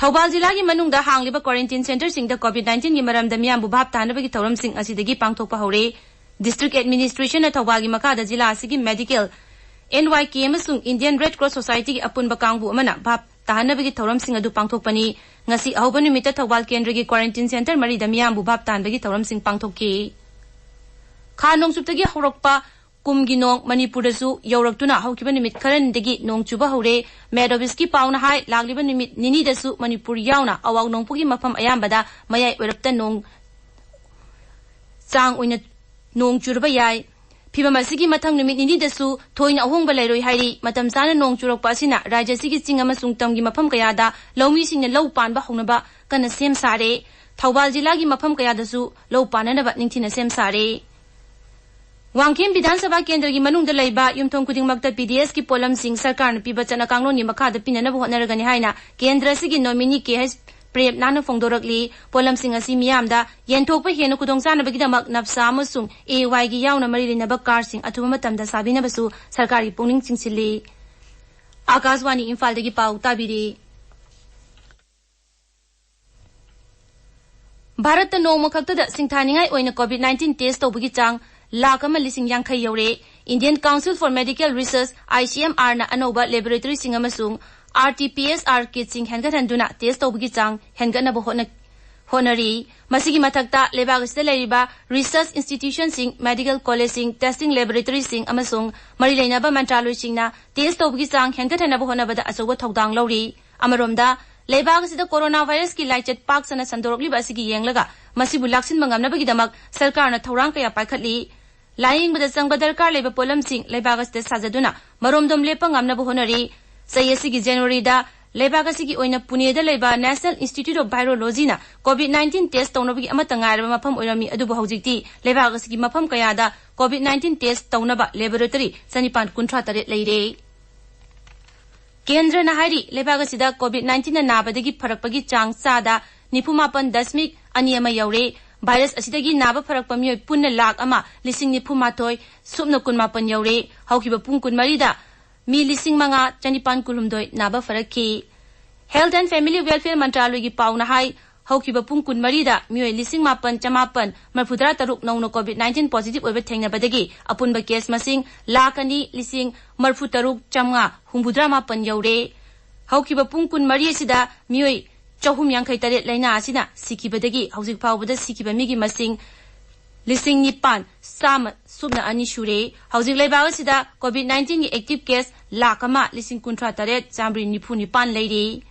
ꯊꯧꯕꯥꯜ ꯖꯤꯂꯥꯒꯤ ꯃꯅꯨꯡꯗ ꯍꯥꯡꯂꯤꯕ ꯀ꯭ꯋꯥꯔꯦꯟꯇꯤꯟ ꯁꯦꯟꯇꯔꯁꯤꯡꯗ ꯀꯣꯚꯤꯗ ꯅꯥꯏꯟꯇꯤꯟꯒꯤ ꯃꯔꯝꯗ ꯃꯤꯌꯥꯝꯕꯨ ꯚꯥꯞ ꯇꯥꯍꯟꯅꯕꯒꯤ ꯊꯧꯔꯝꯁꯤꯡ ꯑꯁꯤꯗꯒꯤ ꯄꯥꯡꯊꯣꯛꯄ ꯍꯧꯔꯦ꯫ ꯗꯤꯁꯇ꯭ꯔꯤꯛ ꯑꯦꯗꯃꯤꯅꯤꯁꯇ꯭ꯔꯦꯁꯟꯅ ꯊꯧꯕꯥꯜꯒꯤ ꯃꯈꯥꯗ ꯖꯤꯂꯥ ꯑꯁꯤꯒꯤ ꯃꯦꯗꯤꯀꯦꯜ ꯑꯦꯟ ꯋꯥꯏ ꯀꯦ ꯑꯃꯁꯨꯡ ꯏꯟꯗꯤꯌꯟ ꯔꯦꯗ ꯀ꯭ꯔꯣꯁ ꯁꯣꯁꯥꯏꯇꯤꯒꯤ ꯑꯄꯨꯟꯕ ꯀꯥꯡꯕꯨ ꯑꯃꯅ ꯚꯥꯞ ꯇꯥꯍꯟꯅꯕꯒꯤ ꯊꯧꯔꯝꯁꯤꯡ ꯑꯗꯨ ꯄꯥꯡꯊꯣꯛꯄꯅꯤ꯫ ꯉꯁꯤ ꯑꯍꯧꯕ ꯅꯨꯃꯤꯠꯇ ꯊꯧꯕꯥꯜ ꯀꯦꯟꯗ꯭ꯔꯒꯤ ꯀ꯭ꯋꯥꯔꯦꯟꯇꯤꯟ ꯁꯦꯟꯇꯔ ꯃꯔꯤꯗ ꯃꯤꯌꯥꯝꯕꯨ ꯚꯥꯞ ꯇꯥꯍꯟꯕꯒꯤ ꯊꯧꯔꯝꯁꯤꯡ ꯄꯥꯡꯊꯣꯛꯈꯤ꯫ ꯈꯥ ꯅꯣꯡꯆꯨꯞꯇꯒꯤ ꯍꯧꯔꯛꯄ ꯀꯨꯝꯒꯤ ꯅꯣꯡ ꯃꯅꯤꯄꯨꯔꯗꯁꯨ ꯌꯧꯔꯛꯇꯨꯅ ꯍꯧꯈꯤꯕ ꯅꯨꯃꯤꯠ ꯈꯔꯅꯤꯗꯒꯤ ꯅꯣꯡ ꯆꯨꯕ ꯍꯧꯔꯦ꯫ ꯃꯦꯠ ꯑꯣꯐꯤꯁꯀꯤ ꯄꯥꯎꯅ ꯍꯥꯏ, ꯂꯥꯛꯂꯤꯕ ꯅꯨꯃꯤꯠ ꯅꯤꯅꯤꯗꯁꯨ ꯃꯅꯤꯄꯨꯔ ꯌꯥꯎꯅ ꯑꯋꯥꯡ ꯅꯣꯡꯄꯣꯛꯀꯤ ꯃꯐꯝ ꯑꯌꯥꯝꯕꯗ ꯃꯌꯥꯏ ꯑꯣꯏꯔꯞꯇ ꯅꯣꯡ ꯆꯥꯡ ꯑꯣꯏꯅ ꯅꯣꯡ ꯆꯨꯔꯕ ꯌꯥꯏ꯫ ꯐꯤꯚꯝ ꯑꯁꯤꯒꯤ ꯃꯊꯪ ꯅꯨꯃꯤꯠ ꯅꯤꯅꯤꯗꯁꯨ ꯊꯣꯏꯅ ꯑꯍꯣꯡꯕ ꯂꯩꯔꯣꯏ ꯍꯥꯏꯔꯤ꯫ ꯃꯇꯝ ꯆꯥꯅ ꯅꯣꯡ ꯆꯨꯔꯛꯄ ꯑꯁꯤꯅ ꯔꯥꯖ꯭ꯌ ꯑꯁꯤꯒꯤ ꯆꯤꯡ ꯑꯃꯁꯨꯡ ꯇꯝꯒꯤ ꯃꯐꯝ ꯀꯌꯥꯗ ꯂꯧꯃꯤꯁꯤꯡꯅ ꯂꯧ ꯄꯥꯟꯕ ꯍꯧꯅꯕ ꯀꯟꯅ ꯁꯦꯝ ꯁꯥꯔꯦ꯫ ꯊꯧꯕꯥꯜ ꯖꯤꯂꯥꯒꯤ ꯃꯐꯝ ꯀꯌꯥꯗꯁꯨ ꯂꯧ ꯄꯥꯟꯅꯅꯕ ꯅꯤꯡꯊꯤꯅ ꯁꯦꯝ ꯁꯥꯔꯦ꯫ ꯋꯥꯡꯈꯦꯝ ꯕꯤꯙꯥꯟ ꯁꯚꯥ ꯀꯦꯟꯗ꯭ꯔꯒꯤ ꯃꯅꯨꯡꯗ ꯂꯩꯕ ꯌꯨꯝꯊꯣꯡ ꯈꯨꯗꯤꯡꯃꯛꯇ ꯄꯤ ꯗꯤ ꯑꯦꯁꯀꯤ ꯄꯣꯠꯂꯝꯁꯤꯡ ꯁꯔꯀꯥꯔꯅ ꯄꯤꯕ ꯆꯠꯅ ꯀꯥꯡꯂꯣꯟꯒꯤ ꯃꯈꯥꯗ ꯄꯤꯅꯅꯕ ꯍꯣꯠꯅꯔꯒꯅꯤ ꯍꯥꯏꯅ ꯀꯦꯟꯗ꯭ꯔ ꯑꯁꯤꯒꯤ ꯅꯣꯃꯤꯅꯤ ꯀꯦ ꯍꯩꯆ ꯄ꯭ꯔꯦꯝꯅꯥꯅ ꯐꯣꯡꯗꯣꯔꯛꯂꯤ꯫ ꯄꯣꯠꯂꯝꯁꯤꯡ ꯑꯁꯤ ꯃꯤꯌꯥꯝꯗ ꯌꯦꯟꯊꯣꯛꯄ ꯍꯦꯟꯅ ꯈꯨꯗꯣꯡꯆꯥꯅꯕꯒꯤꯗꯃꯛ ꯅꯞꯁꯥ ꯑꯃꯁꯨꯡ ꯑꯦ ꯋꯥꯏꯒꯤ ꯌꯥꯎꯅ ꯃꯔꯤ ꯂꯩꯅꯕ ꯀꯥꯔꯗꯁꯤꯡ ꯑꯊꯨꯕ ꯃꯇꯝꯗ ꯁꯥꯕꯤꯅꯕꯁꯨ ꯁꯔꯀꯥꯔꯒꯤ ꯄꯨꯛꯅꯤꯡ ꯆꯤꯡꯁꯤꯜꯂꯤ꯫ ꯑꯥꯀꯥꯁꯋꯥꯅꯤ ꯏꯝꯐꯥꯜꯗꯒꯤ ꯄꯥꯎ ꯇꯥꯕꯤꯔꯤ꯫ ꯚꯥꯔꯠꯇ ꯅꯣꯡꯃ ꯈꯛꯇꯗ ꯁꯤꯡꯊꯥꯅꯤꯡꯉꯥꯏ ꯑꯣꯏꯅ ꯀꯣꯚꯤꯗ ꯅꯥꯏꯟꯇꯤꯟ ꯇꯦꯁ ꯇꯧꯕꯒꯤ ꯆꯥꯡ ꯂꯥꯈ ꯑꯃ ꯂꯤꯁꯤꯡ ꯌꯥꯡꯈꯩ ꯌꯧꯔꯦ꯫ Indian council for medical research, I C M ꯑꯥꯔꯅ ꯑꯅꯧꯕ ꯂꯦꯕꯣꯔꯦꯇꯔꯤꯁꯤꯡ ꯑꯃꯁꯨꯡ R T P S R ꯀꯤꯠꯁꯤꯡ ꯍꯦꯟꯒꯠꯍꯟꯗꯨꯅ ꯇꯦꯁ ꯇꯧꯕꯒꯤ ꯆꯥꯡ ꯍꯦꯟꯒꯠꯅꯕ ꯍꯣꯠꯅ-, ꯍꯣꯠꯅꯔꯤ꯫ ꯃꯁꯤꯒꯤ ꯃꯊꯛꯇ ꯂꯩꯕꯥꯛ ꯑꯁꯤꯗ ꯂꯩꯔꯤꯕ ꯔꯤꯁꯔꯁ ꯏꯟꯁꯇꯤꯇ꯭ꯌꯨꯁꯟꯁꯤꯡ, ꯃꯦꯗꯤꯀꯦꯜ ꯀꯣꯂꯦꯖꯁꯤꯡ, ꯇꯦꯁꯇꯤꯡ ꯂꯦꯕꯣꯔꯦꯇꯔꯤꯁꯤꯡ ꯑꯃꯁꯨꯡ ꯃꯔꯤ ꯂꯩꯅꯕ ꯃꯟꯇ꯭ꯔꯥꯂꯣꯏꯁꯤꯡꯅ ꯇꯦꯁ ꯇꯧꯕꯒꯤ ꯆꯥꯡ ꯍꯦꯟꯒꯠꯍꯟꯅꯕ ꯍꯣꯠꯅꯕꯗ ꯑꯆꯧꯕ ꯊꯧꯗꯥꯡ ꯂꯧꯔꯤ꯫ ꯑꯃꯔꯣꯝꯗ, ꯂꯩꯕꯥꯛ ꯑꯁꯤꯗ ꯀꯣꯔꯣꯅꯥ ꯚꯥꯏꯔꯁꯀꯤ ꯂꯥꯏꯆꯠ ꯄꯥꯛ ꯁꯟꯅ ꯁꯟꯗꯣꯔꯛꯂꯤꯕ ꯑꯁꯤꯒꯤ ꯌꯦꯡꯂꯒ ꯃꯁꯤꯕꯨ ꯂꯥꯛꯁꯤꯟꯕ ꯉꯝꯅꯕꯒꯤꯗꯃꯛ ꯁꯔꯀꯥꯔꯅ ꯊꯧꯔꯥꯡ ꯀꯌꯥ ꯄꯥꯏꯈꯠꯂꯤ꯫ ꯂꯥꯌꯦꯡꯕꯗ ꯆꯪꯕ ꯗꯔꯀꯥꯔ ꯂꯩꯕ ꯄꯣꯠꯂꯝꯁꯤꯡ ꯂꯩꯕꯥꯛ ꯑꯁꯤꯗ ꯁꯥꯖꯗꯨꯅ ꯃꯔꯣꯝꯗꯣꯝ ꯂꯦꯞꯄ ꯉꯝꯅꯕ ꯍꯣꯠꯅꯔꯤ꯫ ꯆꯍꯤ ꯑꯁꯤꯒꯤ ꯖꯅꯋꯥꯔꯤꯗ ꯂꯩꯕꯥꯛ ꯑꯁꯤꯒꯤ ꯑꯣꯏꯅ ꯄꯨꯅꯦꯗ ꯂꯩꯕ National Institute of Virologyꯅ ꯀꯣꯚꯤꯗ ꯅꯥꯏꯟꯇꯤꯟ ꯇꯦꯁ ꯇꯧꯅꯕꯒꯤ ꯑꯃꯠꯇ ꯉꯥꯏꯔꯕ ꯃꯐꯝ ꯑꯣꯏꯔꯝꯃꯤ, ꯑꯗꯨꯕꯨ ꯍꯧꯖꯤꯛꯇꯤ ꯂꯩꯕꯥꯛ ꯑꯁꯤꯒꯤ ꯃꯐꯝ ꯀꯌꯥꯗ ꯀꯣꯚꯤꯗ ꯅꯥꯏꯟꯇꯤꯟ ꯇꯦꯁ ꯇꯧꯅꯕ ꯂꯦꯕꯣꯔꯦꯇꯔꯤ ꯆꯅꯤꯄꯥꯟ ꯀꯨꯟꯊ꯭ꯔꯥ ꯇꯔꯦꯠ ꯂꯩꯔꯦ꯫ ꯀꯦꯟꯗ꯭ꯔꯅ ꯍꯥꯏꯔꯤ, ꯂꯩꯕꯥꯛ ꯑꯁꯤꯗ ꯀꯣꯚꯤꯗ ꯅꯥꯏꯟꯇꯤꯟꯅ ꯅꯥꯕꯗꯒꯤ ꯐꯔꯛꯄꯒꯤ ꯆꯥꯡ ꯆꯥꯗ ꯅꯤꯐꯨ ꯃꯥꯄꯟ ꯗꯁꯃꯤꯛ ꯑꯅꯤ ꯑꯃ ꯌꯧꯔꯦ꯫ ꯚꯥꯏꯔꯁ ꯑꯁꯤꯗꯒꯤ ꯅꯥꯕ ꯐꯔꯛꯄ ꯃꯤꯑꯣꯏ ꯄꯨꯟꯅ ꯂꯥꯈ ꯑꯃ ꯂꯤꯁꯤꯡ ꯅꯤꯐꯨ ꯃꯥꯊꯣꯏ ꯁꯨꯞꯅ ꯀꯨꯟ ꯃꯥꯄꯟ ꯌꯧꯔꯦ꯫ ꯍꯧꯈꯤꯕ ꯄꯨꯡ ꯀꯨꯟꯃꯔꯤꯗ ꯃꯤ ꯂꯤꯁꯤꯡ ꯃꯉꯥ ꯆꯅꯤꯄꯥꯟ ꯀꯨꯟꯍꯨꯝꯗꯣꯏ ꯅꯥꯕ ꯐꯔꯛꯈꯤ꯫ Health and Family Welfare ꯃꯟꯇ꯭ꯔꯥꯂꯣꯏꯒꯤ ꯄꯥꯎꯅ ꯍꯥꯏ, ꯍꯧꯈꯤꯕ ꯄꯨꯡ ꯀꯨꯟꯃꯔꯤꯗ ꯃꯤꯑꯣꯏ ꯂꯤꯁꯤꯡ ꯃꯥꯄꯟ ꯆꯃꯥꯄꯟ ꯃꯔꯤꯐꯨꯇꯔꯥ ꯇꯔꯨꯛ ꯅꯧꯅ COVID nineteen positive ꯑꯣꯏꯕ ꯊꯦꯡꯅꯕꯗꯒꯤ ꯑꯄꯨꯟꯕ case ꯃꯁꯤꯡ ꯂꯥꯈ ꯑꯅꯤ ꯂꯤꯁꯤꯡ ꯃꯔꯤꯐꯨ ꯇꯔꯨꯛ ꯆꯥꯝꯃꯉꯥ ꯍꯨꯝꯐꯨꯇꯔꯥ ꯃꯥꯄꯟ ꯌꯧꯔꯦ꯫ ꯍꯧꯈꯤꯕ ꯄꯨꯡ ꯀꯨꯟꯃꯔꯤ ꯑꯁꯤꯗ ꯃꯤꯑꯣꯏ ꯆꯍꯨꯝ ꯌꯥꯡꯈꯩ ꯇꯔꯦꯠ ꯂꯥꯏꯅꯥ ꯑꯁꯤꯅ ꯁꯤꯈꯤꯕꯗꯒꯤ ꯍꯧꯖꯤꯛ ꯐꯥꯎꯕꯗ ꯁꯤꯈꯤꯕ ꯃꯤꯒꯤ ꯃꯁꯤꯡ ꯂꯤꯁꯤꯡ ꯅꯤꯄꯥꯟ ꯆꯥꯝꯃ ꯁꯨꯞꯅ ꯑꯅꯤ ꯁꯨꯔꯦ꯫ ꯍꯧꯖꯤꯛ ꯂꯩꯕꯥꯛ ꯑꯁꯤꯗ COVID nineteen ꯒꯤ active case ꯂꯥꯈ ꯑꯃ ꯂꯤꯁꯤꯡ ꯀꯨꯟꯊ꯭ꯔꯥ ꯇꯔꯦꯠ ꯆꯥꯝꯃꯔꯤ ꯅꯤꯐꯨ ꯅꯤꯄꯥꯟ ꯂꯩꯔꯤ꯫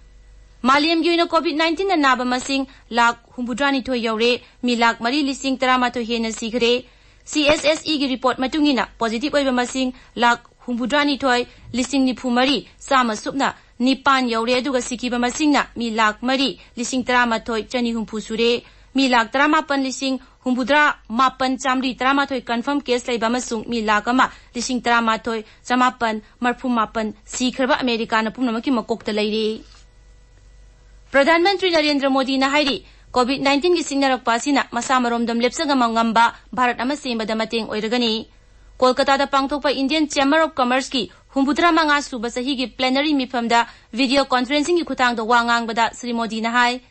ꯃꯥꯂꯦꯝꯒꯤ ꯑꯣꯏꯅ COVID nineteen ꯅ ꯅꯥꯕ ꯃꯁꯤꯡ ꯂꯥꯈ ꯍꯨꯝꯐꯨꯇꯔꯥꯅꯤꯊꯣꯏ ꯌꯧꯔꯦ, ꯃꯤ ꯂꯥꯈ ꯃꯔꯤ ꯂꯤꯁꯤꯡ ꯇꯔꯥꯃꯥꯊꯣꯏ ꯍꯦꯟꯅ ꯁꯤꯈ꯭ꯔꯦ꯫ CSSE ꯒꯤ report ꯃꯇꯨꯡ ꯏꯟꯅ positive ꯑꯣꯏꯕ ꯃꯁꯤꯡ ꯂꯥꯈ ꯍꯨꯝꯐꯨꯇꯔꯥꯅꯤꯊꯣꯏ ꯂꯤꯁꯤꯡ ꯅꯤꯐꯨ ꯃꯔꯤ ꯆꯥꯝꯃ ꯁꯨꯞꯅ ꯅꯤꯄꯥꯟ ꯌꯧꯔꯦ, ꯑꯗꯨꯒ ꯁꯤꯈꯤꯕ ꯃꯁꯤꯡꯅ ꯃꯤ ꯂꯥꯈ ꯃꯔꯤ ꯂꯤꯁꯤꯡ ꯇꯔꯥꯃꯥꯊꯣꯏ ꯆꯅꯤ ꯍꯨꯝꯐꯨ ꯁꯨꯔꯦ꯫ ꯃꯤ ꯂꯥꯈ ꯇꯔꯥꯃꯥꯄꯟ ꯂꯤꯁꯤꯡ ꯍꯨꯝꯐꯨꯇꯔꯥ ꯃꯥꯄꯟ ꯆꯥꯝꯃꯔꯤ ꯇꯔꯥꯃꯥꯊꯣꯏ confirm case ꯂꯩꯕ ꯑꯃꯁꯨꯡ ꯃꯤ ꯂꯥꯈ ꯑꯃ ꯂꯤꯁꯤꯡ ꯇꯔꯥꯃꯥꯊꯣꯏ ꯆꯃꯥꯄꯟ ꯃꯔꯤꯐꯨ ꯃꯥꯄꯟ ꯁꯤꯈ꯭ꯔꯕ ꯑꯃꯦꯔꯤꯀꯥꯅ ꯄꯨꯝꯅꯃꯛꯀꯤ ꯃꯀꯣꯛꯇ ꯂꯩꯔꯤ꯫ ꯄ꯭ꯔꯙꯥꯟ ꯃꯟꯇ꯭ꯔꯤ ꯅꯔꯦꯟꯗ꯭ꯔ ꯃꯣꯗꯤꯅ ꯍꯥꯏꯔꯤ, COVID nineteen ꯒꯤ ꯁꯤꯡꯅꯔꯛꯄ ꯑꯁꯤꯅ ꯃꯁꯥ ꯃꯔꯣꯝꯗꯣꯝ ꯂꯦꯞꯆꯕ ꯉꯝꯕ ꯚꯥꯔꯠ ꯑꯃ ꯁꯦꯝꯕꯗ ꯃꯇꯦꯡ ꯑꯣꯏꯔꯒꯅꯤ꯫ ꯀꯣꯜꯀꯇꯥꯗ ꯄꯥꯡꯊꯣꯛꯄ Indian Chamber of Commerce ꯀꯤ ꯍꯨꯝꯐꯨꯇꯔꯥ ꯃꯉꯥ ꯁꯨꯕ ꯆꯍꯤꯒꯤ plenary ꯃꯤꯐꯝꯗ video conferencing ꯒꯤ ꯈꯨꯠꯊꯥꯡꯗ ꯋꯥ ꯉꯥꯡꯕꯗ ꯁ꯭ꯔꯤ ꯃꯣꯗꯤꯅ ꯍꯥꯏ,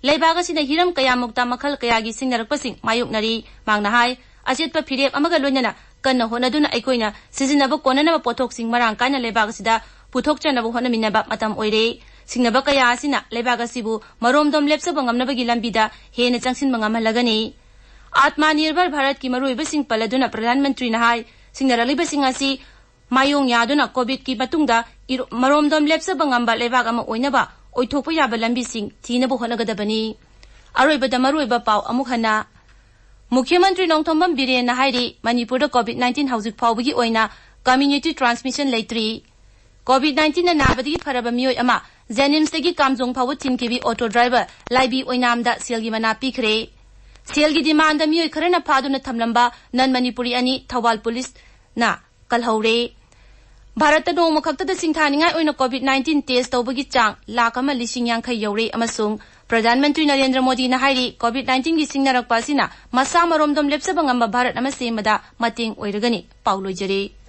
ꯂꯩꯕꯥꯛ ꯑꯁꯤꯅ ꯍꯤꯔꯝ ꯀꯌꯥꯃꯨꯛꯇ ꯃꯈꯜ ꯀꯌꯥꯒꯤ ꯁꯤꯡꯅꯔꯛꯄꯁꯤꯡ ꯃꯥꯌꯣꯛꯅꯔꯤ꯫ ꯃꯍꯥꯛꯅ ꯍꯥꯏ, ꯑꯆꯦꯠꯄ ꯐꯤꯔꯦꯞ ꯑꯃꯒ ꯂꯣꯏꯅꯅ ꯀꯟꯅ ꯍꯣꯠꯅꯗꯨꯅ ꯑꯩꯈꯣꯏꯅ ꯁꯤꯖꯤꯟꯅꯕ ꯀꯣꯟꯅꯅꯕ ꯄꯣꯠꯊꯣꯛꯁꯤꯡ ꯃꯔꯥꯡ ꯀꯥꯏꯅ ꯂꯩꯕꯥꯛ ꯑꯁꯤꯗ ꯄꯨꯊꯣꯛꯆꯅꯕ ꯍꯣꯠꯅꯃꯤꯟꯅꯕ ꯃꯇꯝ ꯑꯣꯏꯔꯦ꯫ ꯁꯤꯡꯅꯕ ꯀꯌꯥ ꯑꯁꯤꯅ ꯂꯩꯕꯥꯛ ꯑꯁꯤꯕꯨ ꯃꯔꯣꯝꯗꯣꯝ ꯂꯦꯞꯆꯕ ꯉꯝꯅꯕꯒꯤ ꯂꯝꯕꯤꯗ ꯍꯦꯟꯅ ꯆꯪꯁꯤꯟꯕ ꯉꯝꯍꯜꯂꯒꯅꯤ꯫ ꯑꯥꯠꯃꯥ ꯅꯤꯔꯚꯔ ꯚꯥꯔꯠꯀꯤ ꯃꯔꯨꯑꯣꯏꯕꯁꯤꯡ ꯄꯜꯂꯗꯨꯅ ꯄ꯭ꯔꯙꯥꯟ ꯃꯟꯇ꯭ꯔꯤꯅ ꯍꯥꯏ, ꯁꯤꯡꯅꯔꯛꯂꯤꯕꯁꯤꯡ ꯑꯁꯤ ꯃꯥꯌꯣꯡ ꯌꯥꯗꯨꯅ COVID ꯀꯤ ꯃꯇꯨꯡꯗ ꯏꯔꯣ-, ꯃꯔꯣꯝꯗꯣꯝ ꯂꯦꯞꯆꯕ ꯉꯝꯕ ꯂꯩꯕꯥꯛ ꯑꯃ ꯑꯣꯏꯅꯕ ꯑꯣꯏꯊꯣꯛꯄ ꯌꯥꯕ ꯂꯝꯕꯤꯁꯤꯡ ꯊꯤꯅꯕ ꯍꯣꯠꯅꯒꯗꯕꯅꯤ꯫ ꯑꯔꯣꯏꯕꯗ ꯃꯔꯨꯑꯣꯏꯕ ꯄꯥꯎ ꯑꯃꯨꯛ ꯍꯟꯅ꯫ ꯃꯨꯈ꯭ꯌ ꯃꯟꯇ꯭ꯔꯤ ꯅꯣꯡꯊꯣꯝꯕꯝ ꯕꯤꯔꯦꯟꯅ ꯍꯥꯏꯔꯤ, ꯃꯅꯤꯄꯨꯔꯗ COVID nineteen ꯍꯧꯖꯤꯛ ꯐꯥꯎꯕꯒꯤ ꯑꯣꯏꯅ community transmission ꯂꯩꯇ꯭ꯔꯤ꯫ COVID nineteen ꯅ ꯅꯥꯕꯗꯒꯤ ꯐꯔꯕ ꯃꯤꯑꯣꯏ ꯑꯃ JNIMS ꯇꯒꯤ ꯀꯥꯝꯖꯣꯡ ꯐꯥꯎꯕ ꯊꯤꯟꯈꯤꯕꯤ auto driver ꯂꯥꯏꯕꯤ ꯑꯣꯏꯅꯥꯝꯗ ꯁꯦꯜꯒꯤ ꯃꯅꯥ ꯄꯤꯈ꯭ꯔꯦ꯫ ꯁꯦꯜꯒꯤ demand ꯗ ꯃꯤꯑꯣꯏ ꯈꯔꯅ ꯐꯥꯗꯨꯅ ꯊꯝꯂꯝꯕ non ꯃꯅꯤꯄꯨꯔꯤ ꯑꯅꯤ ꯊꯧꯕꯥꯜ ꯄꯨꯂꯤꯁꯅ ꯀꯜꯍꯧꯔꯦ꯫ ꯚꯥꯔꯠꯇ ꯅꯣꯡꯃ ꯈꯛꯇꯗ ꯁꯤꯡꯊꯥꯅꯤꯡꯉꯥꯏ ꯑꯣꯏꯅ COVID nineteen test ꯇꯧꯕꯒꯤ ꯆꯥꯡ ꯂꯥꯈ ꯑꯃ ꯂꯤꯁꯤꯡ ꯌꯥꯡꯈꯩ ꯌꯧꯔꯦ ꯑꯃꯁꯨꯡ ꯄ꯭ꯔꯙꯥꯟ ꯃꯟꯇ꯭ꯔꯤ ꯅꯔꯦꯟꯗ꯭ꯔ ꯃꯣꯗꯤꯅ ꯍꯥꯏꯔꯤ, COVID nineteen ꯒꯤ ꯁꯤꯡꯅꯔꯛꯄ ꯑꯁꯤꯅ ꯃꯁꯥ ꯃꯔꯣꯝꯗꯣꯝ ꯂꯦꯞꯆꯕ ꯉꯝꯕ ꯚꯥꯔꯠ ꯑꯃ ꯁꯦꯝꯕꯗ ꯃꯇꯦꯡ ꯑꯣꯏꯔꯒꯅꯤ꯫ ꯄꯥꯎ ꯂꯣꯏꯖꯔꯦ꯫